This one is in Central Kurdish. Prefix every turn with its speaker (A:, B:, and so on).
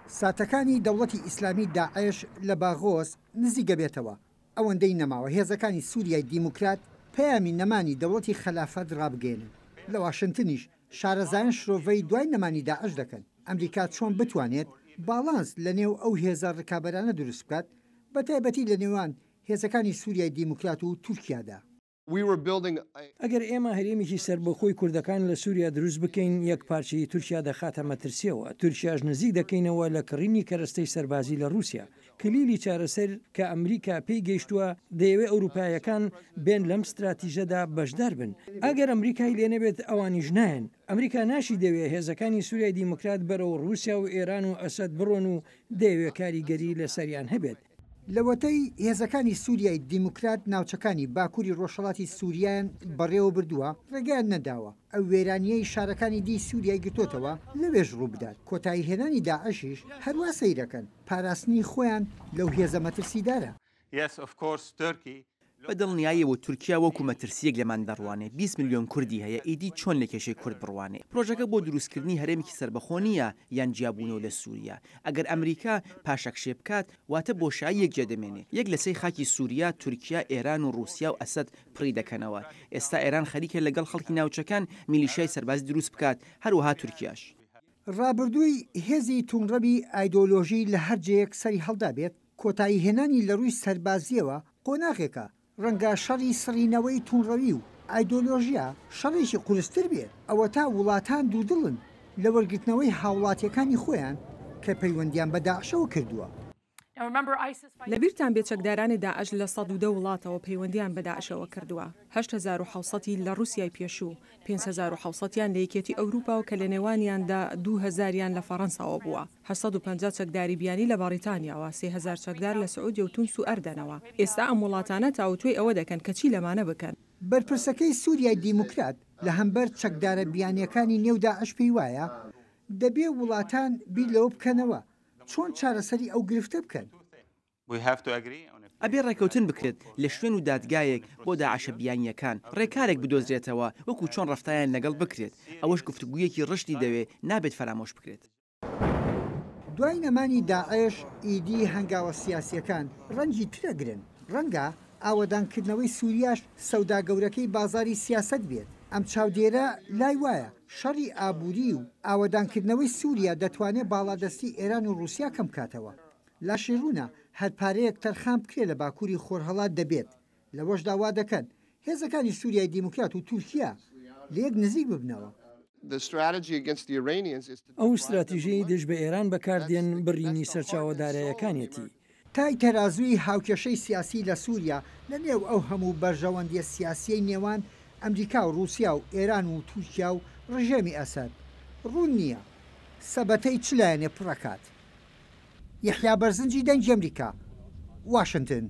A: ساتەکانی دەوڵەتی ئیسلامی داعش لە باغۆز نزیکەبێتەوە، ئەوەندەی نەماوە هێزەکانی سوریای دیموکرات پەیامی نەمانی دەوڵەتی خەلافەت ڕابگەیەنن. لە واشنتنیش شارەزایان شرۆڤەی دوای نەمانی داعش دەکەن، ئەمریکا چۆن بتوانێت باڵانس لەنێو ئەو هێزە ڕکابەرانە دروست بکات، بەتایبەتی لەنێوان هێزەکانی سوریای دیموکرات و تورکیادا.
B: ئەگەر ئێمە هەرێمێکی سەربەخۆی کوردەکان لە سووریا دروست بکەین، یەکپارچەیی تورکیا دەخاتە مەترسییەوە، تورکیاش نزیک دەکەینەوە لە کڕینی کەرەستەی سەربازی لە ڕووسیا. کلیلی چارەسەر کە ئەمریکا پێی گەیشتووە، دەیەوێ ئەوروپایەکان بێن لەم ستراتیژەدا بەشدار بن. ئەگەر ئەمریکای لێ نەبێت ئەوانیش نایەن. ئەمریکا ناشی دەوێ هێزەکانی سووریای دیموکرات بەرەو ڕووسیا و ئێران و ئەسەد بڕۆن و دەیەوێ کاریگەری لەسەریان هەبێت.
A: لەوەتەی هێزەکانی سوریای دیموکرات ناوچەکانی باکوری ڕۆژهەڵاتی سوریایان بەڕێوەبردووە، ڕێگەیان نەداوە ئەو وێرانییەی شارەکانی دی سوریای گرتۆتەوە لەوێش ڕووبدات، کۆتاییهێنانی داعشیش هەروا سەیرەکەن پاراستنی خۆیان لەو هێزە مەترسیدارە.
C: بە دڵنیاییەوە تورکیا وەکو مەترسییەک لێمان دەڕوانێ، 20 ملیۆن کوردی هەیە، ئیدی چۆن لە کێشەی کورد بڕوانێ؟ پرۆژەکە بۆ دروستکردنی هەرێمێکی سەربەخۆ نییە یان جیابوونەوە لە سووریا. ئەگەر ئەمریکا پاشەکشێ بکات، واتە بۆشاییەک جێدەمێنێ. یەک لە سێی خاکی سووریا، تورکیا، ئێران و ڕووسیا و ئەسەد پڕی دەکەنەوە. ئێستا ئێران خەریکە لەگەڵ خەڵکی ناوچەکان میلیشیای سەربازی دروست بکات، هەروەها تورکیاش.
A: ڕابردووی هێزی توندڕەوی ئایدۆلۆژی لە هەر جێیەک سەری هەڵدابێت، کۆتاییهێنانی لە ڕووی سەربازییەوە قۆناغێکە، ڕەنگە شەڕی سڕینەوەی توندڕەوی و ئایدۆلۆژیا شەڕێکی قورستر بێت، ئەوەتا وڵاتان دوودڵن لە وەرگرتنەوەی هاوڵاتییەکانی خۆیان کە پەیوەندییان بە داعشەوە کردووە.
D: لەبیرتان بێت چەکدارانی داعش لە 110 وڵاتەوە پەیوەندییان بە داعشەوە کردووە، 8700 ی لە ڕووسیای پێشوو، 5700 یان لە یەکێتی ئەوروپاوە کە لەنێوانیاندا 2000 یان لە فەڕەنساوە بووە. 850 چەکداری بیانی لە بەڕیتانیاوە، 3000 چەکدار لە سعودیە و تونس و ئەردەنەوە. ئێستا ئەم وڵاتانە تاوتوێی ئەوە دەکەن کە چی لەمانە بکەن.
A: بەرپرسەکەی سوریای دیموکرات لە هەمبەر چەکدارە بیانییەکانی نێو داعش پێی وایە، دەبێ وڵاتان بیر لەوە بکەنەوە چۆن چارەسەری ئەو گرفتە بکەن.
C: ئەبێ ڕێکەوتن بکرێت لە شوێن و دادگایەک بۆ داعشە بیانییەکان، ڕێکارێک بدۆزرێتەوە وەکو چۆن ڕەفتایان لەگەڵ بکرێت، ئەوەش گفتوگویەکی ڕشدی دەوێ نابێت فەرامۆش بکرێت.
A: دوای نەمانی داعش ئیدی هەنگاوە سیاسییەکان ڕەنگی تر ئەگرن، ڕەنگە ئاوەدانکردنەوەی سوریاش سەودا گەورەکەی بازاری سیاسەت بێت، ئەم چاودێرە لای وایە شەڕی ئابووری و ئاوەدانکردنەوەی سوریا دەتوانێ باڵادەستی ئێران و ڕوسیا کەمبکاتەوە. لاشی ڕوونە هەر پارەیەک تەرخان بکرێ لە باکووری خۆرهەڵات دەبێت لەوەشدا وا دەکەن هێزەکانی سوریای دیموکرات و تورکیا لەیەک نزیک ببنەوە.
B: ئەو ستراتیژەی دژ بە ئێران بەکاردێن بڕینی سەرچاوە دارایەکانیەتی.
A: تای تەرازووی هاوکێشەی سیاسی لە سوریا لە نێو ئەو هەموو بەرژەوەندیە سیاسیەی نێوان ئەمریکا و ڕوسیا و ئێران و تورکیا و ڕژێمی ئەسەد ڕوون نیە سەبەتەی چ لایەنێ پڕئەکات. یەحیا بەرزنجی دەنگی ئەمریکا، واشنتن.